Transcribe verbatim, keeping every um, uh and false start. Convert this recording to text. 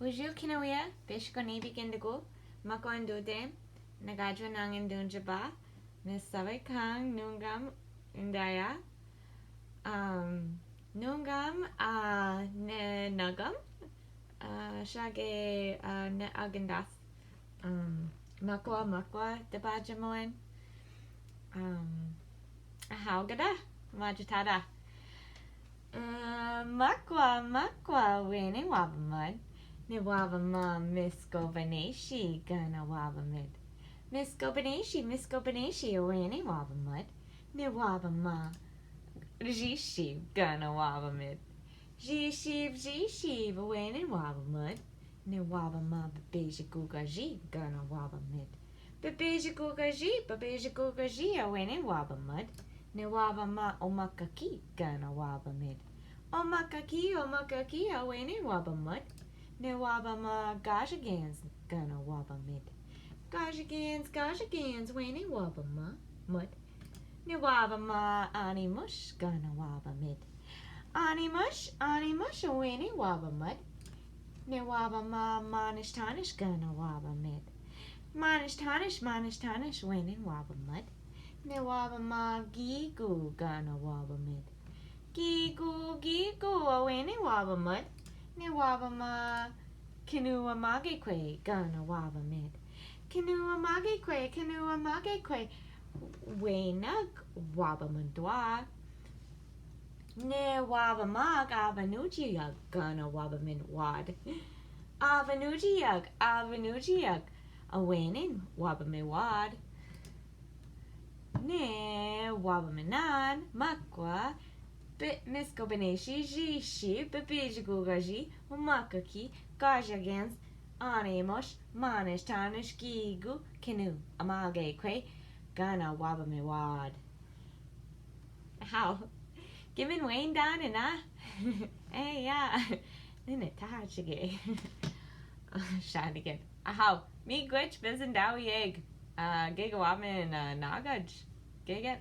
Ujil kinawiya, peshko nebi kendugu, mako andu dem, nagajo nang andu jaba, ne sawe kang nungam indaya, um, nungam, uh, ne nagam, uh, shage, uh, ne agendas, um, makwa, makwa, de bajamoen, um, how gada, majatada. Uh, makwa, makwa, wene wabamud. Ne wabama, misko baneshi, gana wabamud. Misko baneshi, misko baneshi, wene wabamud. Ne wabama, jishi, gana wabamud. Jishi, jishi, wene wabamud. Ne wabama, bebeji gugaji, gana wabamud. Bebeji gugaji, bebeji gugaji, awene wabamud. Ne wabama, omakaki, gana wabamud. Omakaki, omakaki, awene wabamud. Ne wabama, gajagans, gana wabamud. Gajagans, gajagans, wene wabama, mud. Ne wabama, animush, gana wabamud. Animush, animush, wene wabamud. Ne wabama, manish tanish, gana wabamud. Manish tanish, manish tanish, wene wabamud. Ne wabama, gigu, gana wabamud. Gigu, gigu, awene wabamud. Ne wabama, kinu amage kwe, gana wabamud. Kinu amage kwe, kinu amage kwe, wenag wabamudwa. Ne wabamag, avanuji yag, gana wabamud wad. Avanuji yag, avanuji yag, awenen wabamud wad. Ne wabamanan, makwa, be-, misko baneshi, jishi, bebeji gugaji, umakaki, gajagans, animush, manish tanish, gigu, kinu amage kwe, gana wabamud wad. How? Given Wayne down and I. Hey, yeah. Nene tajige. Shanigan. How? Mi gwech bezin dawi egg. Uh, giga wamin, uh, nagaj. Giga.